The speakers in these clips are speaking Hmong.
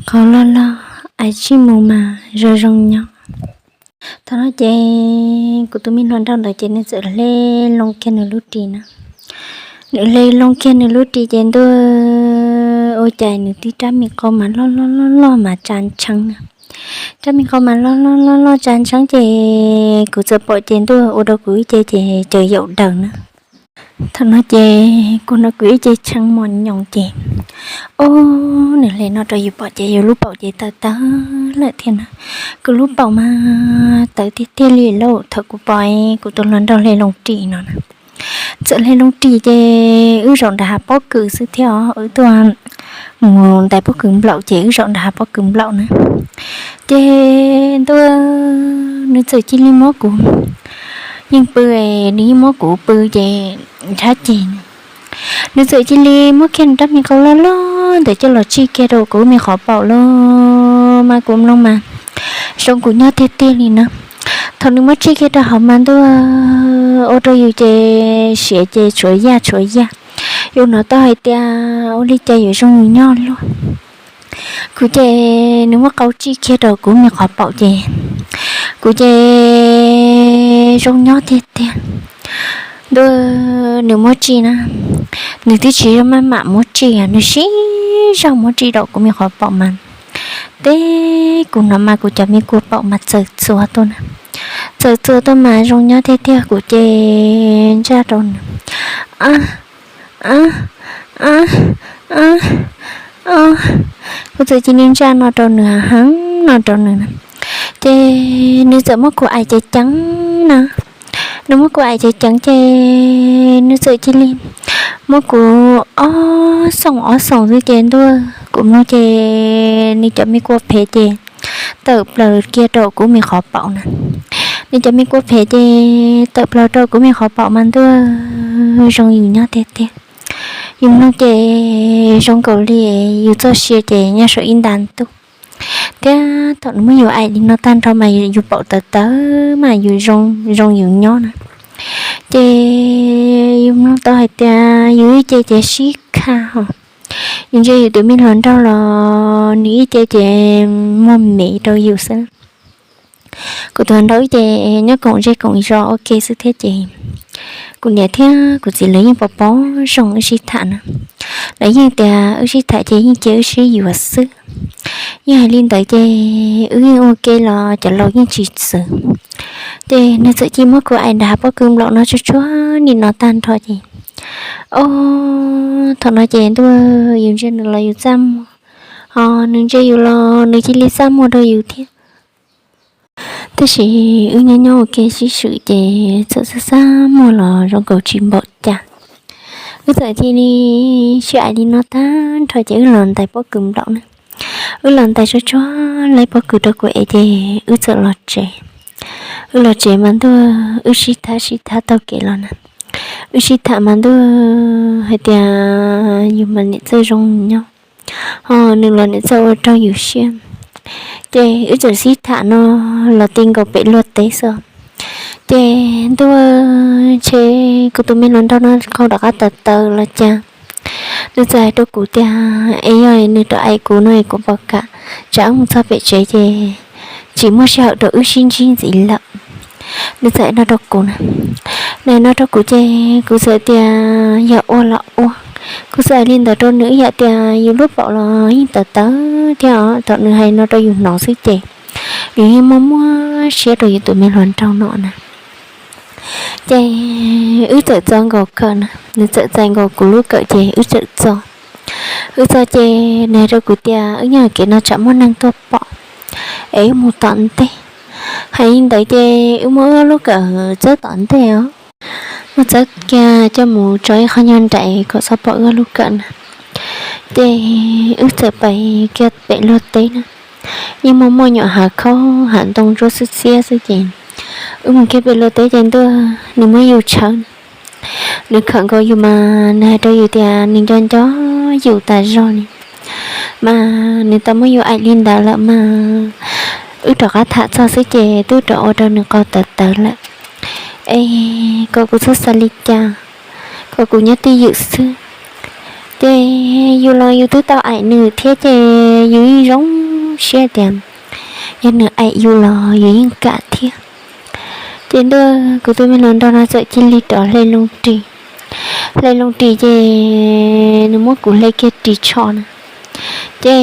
qhov loj loj, ais tsij mus mas zoo zoo nyob. Thaum no ces kuv tus me hluas nraug ntawd ces nws txawm hle loo kiag nws lub ris na. Nws hle loo kiag nws lub ris ces ntuj, ua cas nws tib rab me qau mas loj loj loj loj mas tsa ntsheeb na. Rab me qau mas loj loj loj loj tsa ntsheeb ces kuv txawm pom ces ntuj ua rau kuv ib ce ces cawm yaum daws na. Thaum no ces kuv hnov kuv ib ce tshee mos nyoos ces, o, nws hle no rau yus pom ces yus lub paum ces tawv tawv lawm thiab na. Kuv lub paum mas tawv tiag tiag li lauj. Thaum kuv pom kuv tus hluas nraug hle loo ris no na, txawm hle loo ris ces wb zaum nram hav pob kws xwb thiab os, wb tuaj mus ntais pob kws nplaum ces wb zaum nram hav pob kws nplaum na. Ces ntuj, nws txawm cia li muab kuv, yeej pw, nws yeej muab kuv pw ces nrhab ceg na. Nws txawm cia li muab kiag nws rab me qau loj loj ntawd coj los tsij kiag rau kuv me qhov paum los mas kuv mloog mas zoo kuv nyob tiag tiag li na. Thaum nws muab tsij kiag rau hauv mas ntuj, ua rau yus ces siav ces tshuav yaj tshuav yaj. Yus hnov tau hais tias ua li cas yuav zoo yus nyob luaj. Kuv ces nws muab qau tsij kiag rau kuv me qhov paum ces kuv ces zoo nyob tiag tiag. Ntuj, nws muab tsij na, nws twb tsis maj mam muab tsij, nws sib zog muab tsij rau kuv me qhov paum mas, teb, kuv hnov mas kuv cov me kua paum mas txawm txuas tuaj na. Txawm txuas tuaj mas zoo nyob tiag tiag, kuv ces ntsaj rau nws, a, a, a, a, a. Kuv txawm cia li ntsaj no rau nws, heev no rau nws na. Ces nws txawm muab kuv aim ceev ceev na. Nws muab kuv aim ceev ceev ces nws txawm cia li muab kuv ob xoom ob xoom xwb ces ntuj, kuv mloog ces nws cov me kua phem ces tawm plaws kiag rau kuv me qhov paum na. Nws cov me kua phem ces tawm plaws rau kuv me qhov paum mas ntuj, zoo yus nyob tiag tiag. Yus mloog ces zoo nkaus li yus txoj sia ces nyob saum ib nta ntuj. Thiab thaum nws muab yus aim li no tag nrho mas yus paum tawv tawv mas yus zoo, zoo yus nyob na. Ces yus mloog tau hais tias yus ib ce ces sib khaj ho. Yus ntsia yus tus me hluas nraug los nws ib ce ces muag mev rau yus xwb. Kuv tus hluas nraug ib ce nyob koom zej koom zos ua ke xwb thiab ces kuv niam thiab kuv txiv lawv yeej pov pob zoo wb sib tham na. Lawv yeej tias wb sib tham ces yeej cia wb sib yuav xwb. Yeej hais li ntawd ces wb yeej ua ke los cov laus yeej tsis txwv. Ces nws txawm cia muab kuv aim nram hav pob kws nplaum no tsuag tsuag nim no tag nrho ces, o, thaum no ces ntuj, yus ntsia nws los yus txaj muag, ho nws ntsia yus los nws cia li txaj muag rau yus thiab. Tab sis wb nyob nyob ua ke sib swm ces txawm txaj txaj muag los zoo nkaus tsis npaum cas. Wb txawm cia li sib aim li no tag nrho ces wb los ntais pob kws nplaum na. Wb los ntais tsuag tsuag laib pob kws rau kuv ev ces wb txawm los tsev. Wb los tsev mas ntuj, wb sib tham sib tham taug kev los na. Wb sib tham mas ntuj hais tias yus mas niam txawj zoo nyob, ho nws los niam txawj ua raug yus siab. Ces wb txawm sib tham no los ti nkaus pem luag teb xwb. Ces ntuj, ntshe kuv tus me hluas nraug no qhov rov qab tawv tawv los cas. Nws txawm hais rau kuv tias es yog nws rov aim kuv no es kuv puas kam, tsam wb mus txog pem tsev ces tsis muaj sij hawm rau wb sib ntsib ntxiv lawm. Nws txawm hais no rau kuv na. Nws hais no rau kuv ces kuv txawm tias yog ua los ua. Kuv txawm hais li ntawd rau nws ib yam tias yus lub paum los yeej tawv tawv thiab os. Thaum nws hais no rau yus hnov xwb ces yus yeej muaj muaj siab rau yus tus me hluas nraug no na. Ces wb txawm txo nkaus kawm na, nws txawm txais nkaus kuv lub kawm ces wb txawm txo. Wb txo ces nws hais rau kuv tias wb nyob kev no tsam muaj neeg tuaj pom es wb mus tom ntej. Hais li ntawd ces wb muab wb lub kawm txawb tom ntej os, muab txawb kiag coj mus tso ib qho nyuag nraim kom txhob pom wb lub kawm na. Ces wb txawm pais kiag pem luag teb na, yeej muaj muaj nyuam hav khaub hav ntoo ntsuab xiab xiab xwb ces wb mus kiag pem luag teb ces ntuj, nws muab yus tshawb. Nws khawm nkaus yus mas nws hais rau yus tias nws nco nco yus tas zog li. Mas nws tau muab yus aim li ntawd lawm mas wb rov qab tham txog xwb ces twb rov ua rau nws qau tawv tawv lawm. Es kom kuv txhob xav li cas, kom kuv nyob twj ywm xwb. Ces yus los yus twb tau aim nws thiab ces yus yeej zoo siab tias yog nws aim yus los yus yeej kam thiab. Ces ntuj, kuv tus me hluas nraug no txawm cia li rov hle loo ris. Hle loo ris ces nws muab kuv hle kiag ris tsho na, ces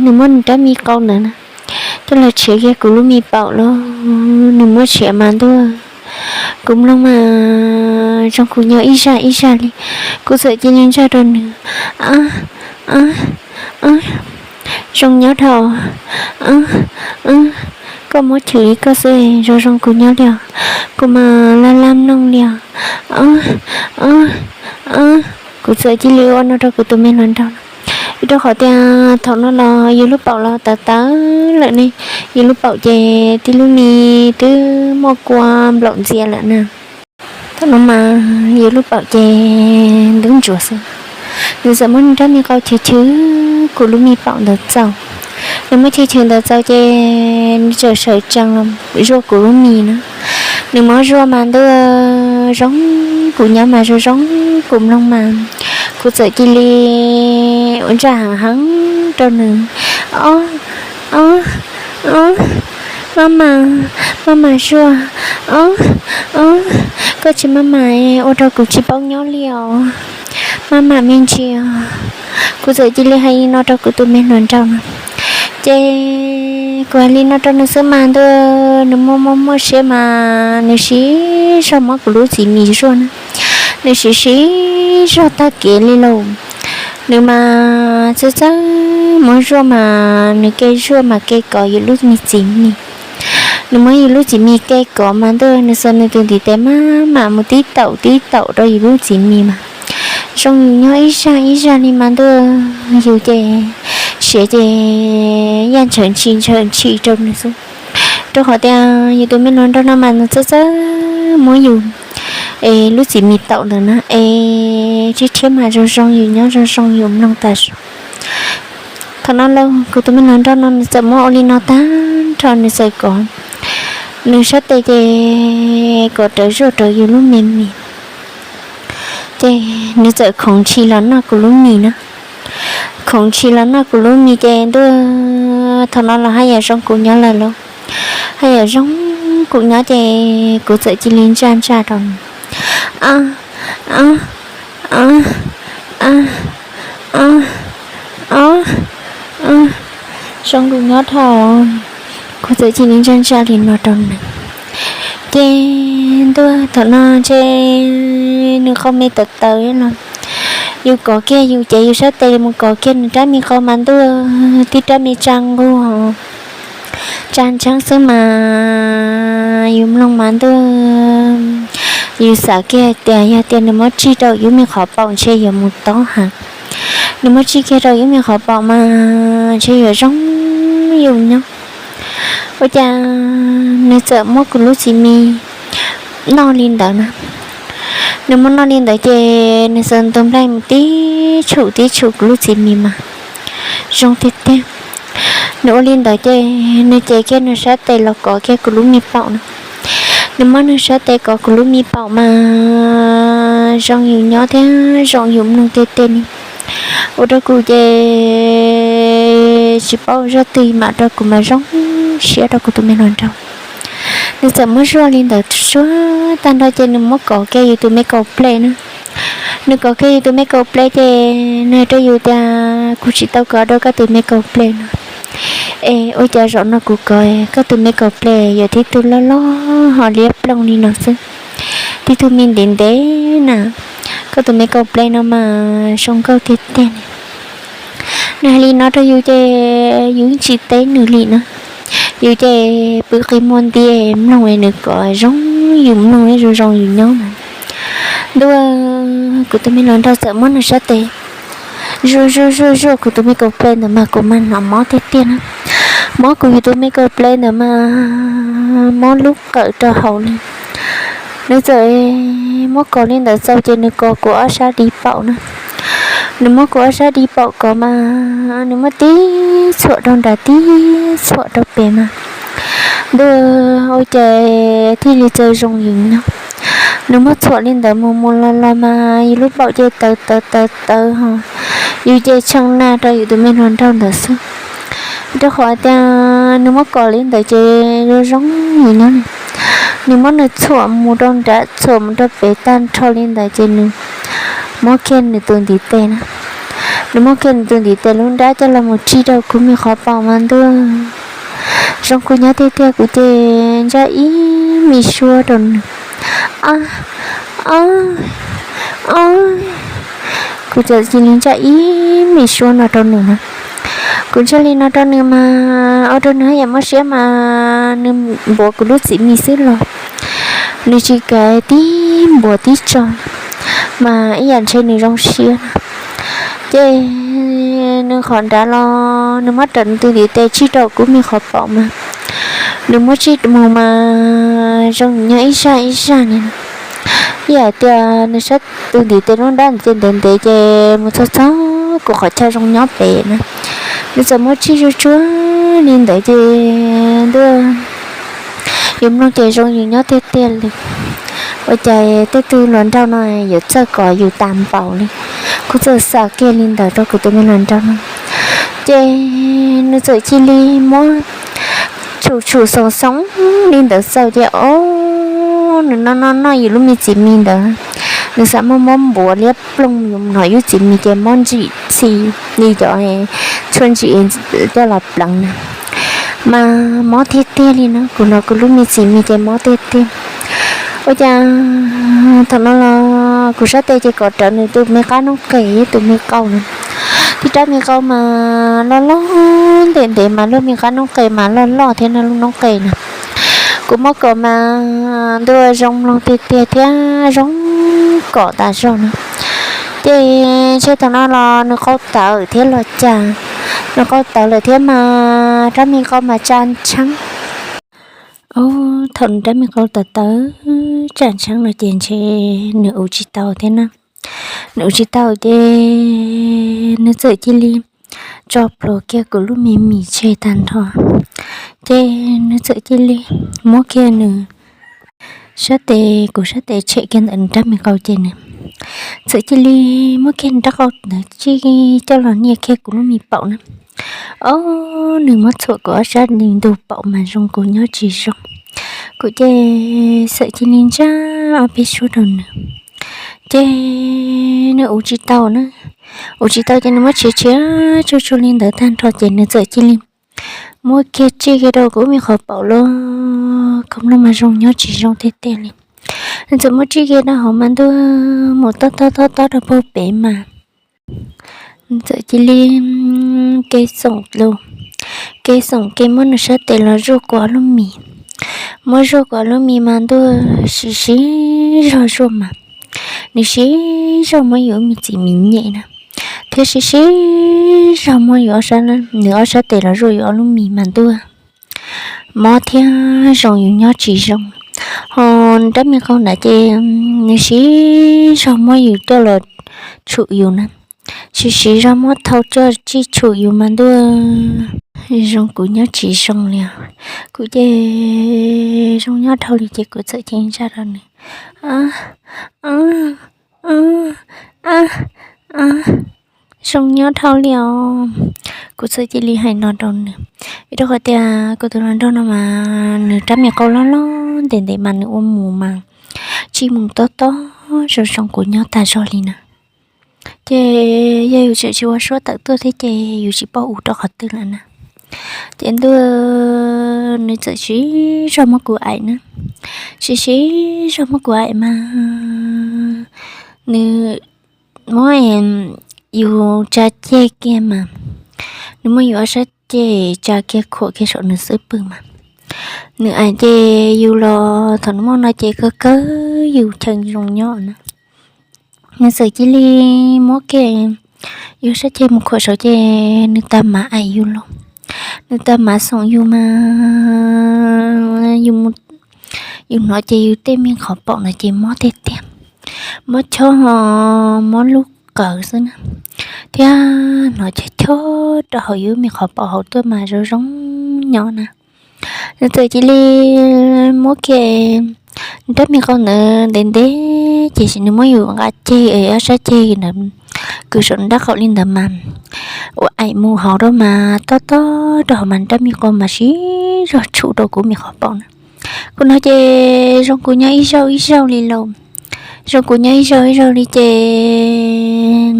nws muab nws rab me qau ntawd na coj los tshiav kiag kuv lub me paum los, nws muab tshiav mas ntuj, kuv mloog mas zoo kuv nyob ib zaj ib zaj li. Kuv txawm cia li ntsaj rau nws, a, a, zoo nyob dhau, koj muab chwv li koj xwb zoo zoo kuv nyob li os, kuv mas laj laj mloog li os. Kuv txawm cia li ua no rau kuv tus me hluas nraug no, rau qhov tias thaum no los yus lub paum los tawv tawv lawm ne, yus lub paum ces tib lub me twb muaj kua nplaum ntxias lawm na. Thaum no mas yus lub paum ces ntub ntsuav xwb. Nws txawm muab nws rab me qau chwv chwv kuv lub me paum ntawd txaus. Nws muab chwv chwv ntawd txaus ces nws txawm sawv tsees los zuaj kuv lub mis na. Nws muab zuaj mas ntuj, zoo kuv nyob mas zoo zoo kuv mloog mas, kuv txawm cia li ua ntsaj heev heev rau nws, o, o, o, maj mam, maj mam zuaj, o, o, koj tsis maj mam ua rau kuv tsis paub nyob li os, maj mam me ntsis os. Kuv txawm cia li hais li no rau kuv tus me hluas nraug no. Ces kuv hais li no rau nws xwb mas ntuj, nws muaj muaj muaj siab mas nws siv zog muab kuv lub txiv mis zuaj na. Nws siv siv zog tag kev li lauj. Nws mas txawj txawj muab zuaj mas nws ke zuaj mas ke kov yus lub me txiv mis. Nws muab yus lub txiv mis ke kov mas ntuj, nws xuas nws tus ntiv tes maj mam mus tib taum tib taum rau yus lub txiv mis mas zoo yus nyob ib zaj ib zaj li mas ntuj, yus ces siav ces yaj ntshawv ntshis ntshawv ntshis rau nws xwb. Rau qhov tias yus tus me hluas nraug no mas nws txawj txawj muab yus es lub txiv mis taum ntawd na, es tib rhiab mas zoo zoo yus nyob zoo zoo yus mloog tas zog. Thaum no lauj, kuv tus me hluas nraug no nws txawm muab ua li no tag nrho nws txawm kov nws sab tes ces kov rawv zuaj rawv yus lub me mis. Ces nws txawm khoov ntshis los noj kuv lub mis na. Khoov ntshis los noj kuv lub mis ces ntuj, thaum no los haj yam zoo kuv nyob lawm lauj. Haj yam zoo kuv nyob ces kuv txawm cia li ntsaj ntsaj rau nws, a, a, a, a, a, a, zoo kuv nyob dhau. Kuv txawm cia li ntsaj ntsaj li no rau nws. Ces ntuj, thaum no ntshe nws qhov me tawv tawv los yus kov kiag yus ces yus sab tes mus kov kiag nws rab me qau mas ntuj, tib rab me tsa nquag tsa ntseeb xwb mas yus mloog mas ntuj, yus xav kiag tias yog tias nws muab tsig rau yus me qhov paum ntshe yuav mus tob heev. Nws muab tsig kiag rau yus me qhov paum mas ntshe yuav zoo yus nyob. Ua cas nws txawm muab kuv lub txiv mis noj li ntawd na. Nws muab noj li ntawd ces nws txawm ntu nplaig mus tib tshum tib tshum kuv lub txiv mis mas zoo tiag tiag. Nws ua li ntawd ces nws cev kiag nws sab tes los kov kiag kuv lub me paum na. Nws muab nws sab tes kov kuv lub me paum mas zoo yus nyob thiab zoo yus mloog tiag tiag li. Ua rau kuv ces tsis paub zaj twg mas rau kuv mas zoo siab rau kuv tus me hluas nraug. Nws txawm muab zuaj li ntawd suab tag nrho ces nws muab kov kiag yus tus me kaus pleb na. Nws kov kiag yus tus me kaus pleb ces nws hais rau yus tias kuv tsis tau kov rau koj tus me kaus pleb no. Es ua cas zaum no kuv kov koj tus me kaus pleb yuav tib tug loj loj ho liab ploog li no xwb, tib tug me ntev ntev na. Koj tus me kaus pleb no mas zoo nkauj tiag tiag li. Nws hais li no rau yus ces yus yeej tsis teb nws li na. Yus ces pw qi muag nti mloog nws kov zoo yus mloog zoo zoo yus nyob mas. Ntuj, kuv tus me hluas nraug txawm muab nws sab tes zuaj zuaj zuaj zuaj kuv tus me kaus pleb ntawd mas kuv mas hnov mob tiag tiag na. Mob kuv yus tus me kaus pleb ntawd mas mob lub qawm rau hauv li. Nws txawm muab kov li ntawd txaus ces nws kov kuv ob sab di paum na. Nws muab kuv ob sab di paum kov mas nws muab tib txhuam rau nrad tib txhuam rau pem mas, ntuj, ua cas thiaj li txawj zoo yus nyob. Nws muab txhuam li ntawd mus mus los los mas yus lub paum ces tawv tawv tawv tawv ho, yus ces tshee na rau yus tus me hluas nraug ntawd xwb. Rau qhov tias nws muab kos li ntawd ces zoo zoo nyob, nws muab nws txhuam mus rau nrad txhuam mus rau pem tag nrho li ntawd ces nws muab kiag nws tus ntiv tes na, nws muab kiag nws tus ntiv tes lub nrab coj los mus tsij rau kuv me qhov paum mas ntuj, zoo kuv nyob tiag tiag kuv ces ntsaj ib me suab rau nws. A, a, a, kuv txawm cia li ntsaj ib me suab no rau nws na. Kuv ntsaj li no rau nws mas ua rau nws haj yam mob siab mas nws npuav kuv lub txiv mis xwb los nws tsis kav tib npuav tib tso, mas ib yam ntshe nws zoo siab na. Ces nws qhov nrad los nws muab rawm nws tus ntiv tes tsij rau kuv me qhov paum mas nws muab tsij mus mas zoo nyob ib zaj ib zaj ni. Ib yam tias nws sab tus ntiv tes lub nrab ces ntev ntev ces mus txog txog kuv qhov chaw zoo nyob pem na, nws txawm muab tsij tsuag tsuag li ntawd ces ntuj, yus mloog ces zoo yus nyob tiag tiag li. Ua cas tej tug hluas nraug no yuav txawj kom yus tas npaum li. Kuv txawm xav kiag li ntawd rau kuv tus me hluas nraug no, ces nws txawm cia li muab tshum tshum xoov xoov li ntawd xaus ces o, nws noj noj noj yus lub me txiv mis ntawd, nws xav muab mob npuav liab ploog yus hnov yus txiv mis ces mob ntsim txhi li cov tshuaj ntsim coj los pleev na, mas mob tiag tiag li no, kuv hnov kuv lub me txiv mis ces mob tiag tiag. Ua cas thaum no los kuv sab tes ces kom rawv nws tus me qab noob qes thiab tus me qau na, thiab rab me qau mas loj loj ntev ntev mas lub me qab noob qes mas loj loj thiab no lub noob qes na. Kuv muab kom mas ntuj zoo mloog tiag tiag thiab zoo kom tas zog no. Ces ntshe thaum no los nws qau tawv thiab los cas, nws qau tawv lawm thiab mas rab me qau mas tsa ntsheeb. Thaum nws rab me qau tawv tawv tsa ntsheeb no ces ntshe nws ua tsis tau thiab na. Nws ua tsis tau ces nws txawm cia li tso plhuav kiag kuv lub me mis tseg tag nrho, ces nws txawm cia li muab kiag nws sab tes, kuv sab tes tshem kiag ntawm nws rab me qau ces nws txawm cia li muab kiag nws rab qau ntawd tsij coj los nias kiag kuv lub me paum na. O, nws muab txhuam kuv ob sab ntug paum mas zoo kuv nyob tsis zoo. Kuv ces txawm cia li ntsaj ob peb suab rau nws, ces nws ua tsis tau na. Ua tsis tau ces nws muab tshiav tshiav tsuag tsuag li ntawd tag nrho ces nws txawm cia li muab kiag tsij kiag rau kuv me qhov paum los kuv mloog mas zoo nyob tsis zoo tiag tiag li. Nws txawm muab tsij kiag rau hauv mas ntuj, mus tob tob tob tob rau puag pem mas nws txawm cia li ke xoom lus, ke xoom ke muab nws sab tes los zuaj kuv ob lub mis. Muab zuaj kuv ob lub mis mas ntuj, siv siv zog zuaj mas nws siv zog muab yus ob me txiv mis nyem na, thiab siv siv zog muab yus, nws ob sab tes los zuaj yus ob lub mis mas ntuj, mob thiab zoo yus nyob tsis zoo. Ho rab me qau ntawd ces nws siv zog muab yus coj los tshum yus na, siv siv zog muab thau coj tsij tshum yus mas ntuj, zoo kuv nyob tsis zoo li os. Kuv ces zoo nyob dhau li ces kuv txawm cia li ntsaj rau nws, zoo nyob dhau li os. Kuv txawm cia li hais no rau nws, vim rau qhov tias kuv tus hluas nraug no mas nws rab me qau loj loj ntev ntev mas nws ua mus mas tsij mus tob tob zoo zoo kuv nyob tas zog li na. Ces yog yus tseem tsis ua suab tawm tuaj thiab ces yus tsis paub ua rau qhov twg lawm na. Ces ntuj, nws txawm siv zog muab kuv aim na, siv siv zog muab kuv aim mas nws muab yus tsa ceg kiag mas, nws muab yus ob sab ceg tsa kiag khuam kiag saum nws xub pwg mas nws aim ces yus los thaum nws muaj no ces kawg kawg yus cheem zoo nyob na. Nws txawm cia li muab kiag yus sab ceg mus khuam saud ces nws tag mam aim yus los, nws tag mam xoom yus mas yus hnov ces yus tej me qhov paum no ces mob tiag tiag, mob chob ho mob lub qawv xwb na, thiab hnov chob chob rau hauv yus me qhov paum hauv tuaj mas zoo zoo nyob na. Nws txawm cia li muab kiag rab me qau ntawd ntev ntev ces nws muab yus nqa ceg ob sab ceg ntawd kws saum nraub qaum li ntawd mas, ua aim mus hauv rau mas tob tob rau hauv mas rab me qau mas siv zog tshum rau kuv me qhov paum na. Kuv hnov ces zoo kuv nyob ib zaug ib zaug li lauj. Zoo kuv nyob ib zaug ib zaug li ces,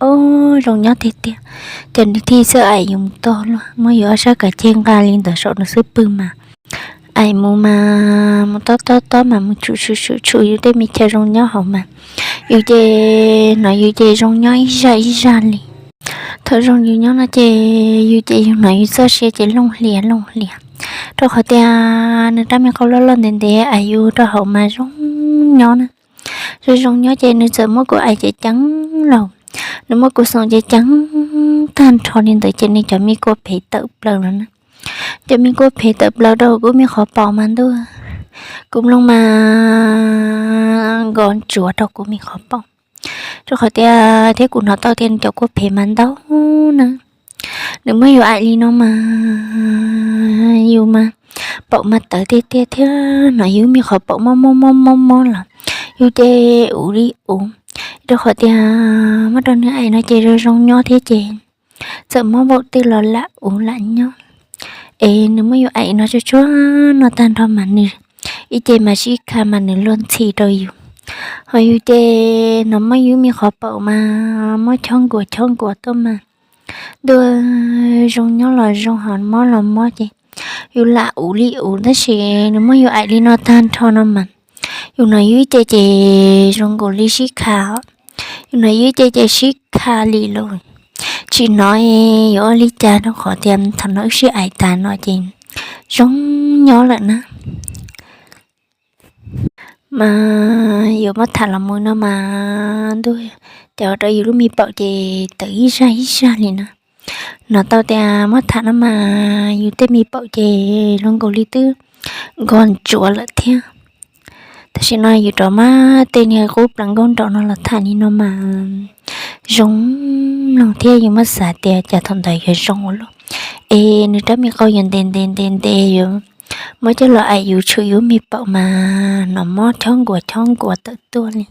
o, zoo nyob tiag tiag. Ces nws thiaj txawj aim yus mus tog luaj, muab yus ob sab kav ceg nqa li ntawd saum nws xub pwg mas, aim mus mas mus tob tob tob mas mus tshum tshum tshum tshum yus tej me chaw zoo nyob hauv mas, yus ces hnov yus ces zoo nyob ib zaj ib zaj li. Thaum zoo yus nyob no ces yus ces yus hnov yus txoj sia ces looj hlias looj hlias, rau qhov tias nws rab me qau loj loj ntev ntev aim yus rau hauv mas zoo nyob na. Zoo zoo nyob ces nws txawm muab kuv aim ceev ceev lawm, nws muab kuv xoom ceev ceev tag nrho li ntawd ces nws cov me kua phem tawm plaws lawm na. Cov me kua phem tawm plaws rau kuv me qhov paum mas ntuj, kuv mloog mas nkos ntsuav rau kuv me qhov paum, rau qhov tias thiab kuv hnov tau tias nws cov kua phem mas ntau na. Nws muab yus aim li no mas yus mas paum mas tawv tiag tiag thiab hnov yus me qhov paum mob mob mob mob mob los yus ces uv li uv, rau qhov tias muab rau nws aim no ces zoo zoo nyob thiab ces txawm mob npaum twg los lam uv lam nyob. Es nws muab yus aim no tsuag tsuag no tag nrho mas nws ib ce mas sib kha mas nws luag ntxhi rau yus, ho yus ces hnov mob yus me qhov paum mas mob chob nkuas chob nkuas tuaj mas ntuj, zoo nyob los zoo ho mob los mob ces yus lam uv li uv tab sis nws muab yus aim li no tag nrho no mas yus hnov yus ib ce ces zoo nkaus li sib kha, yus hnov yus ib ce ces sib kha li lawm. Tsis hnov yuav ua li cas rau qhov tias thaum no wb sib aim tas no ces zoo nyob lawm na. Mas yuav muab tham los mus no mas ntuj, ces ua rau yus lub me paum ces tawv ib zaj ib zaj li no. Hnov tau tias muab tham no mas yus tej me paum ces zoo nkaus li twb nkos ntsuav lawm thiab. Tam sim no yus rov muab tej niag qub plaws nkauj nraum no los tham li no mas zoo mloog thiab yus muab xav tias cas thaum ntawd yuav zoo ua luaj. Es nws rab me qau yuav ntev ntev ntev ntev yuav muab coj los aim yus tshum yus me paum mas hnov mob chob nkuas chob nkuas tawm tuaj li.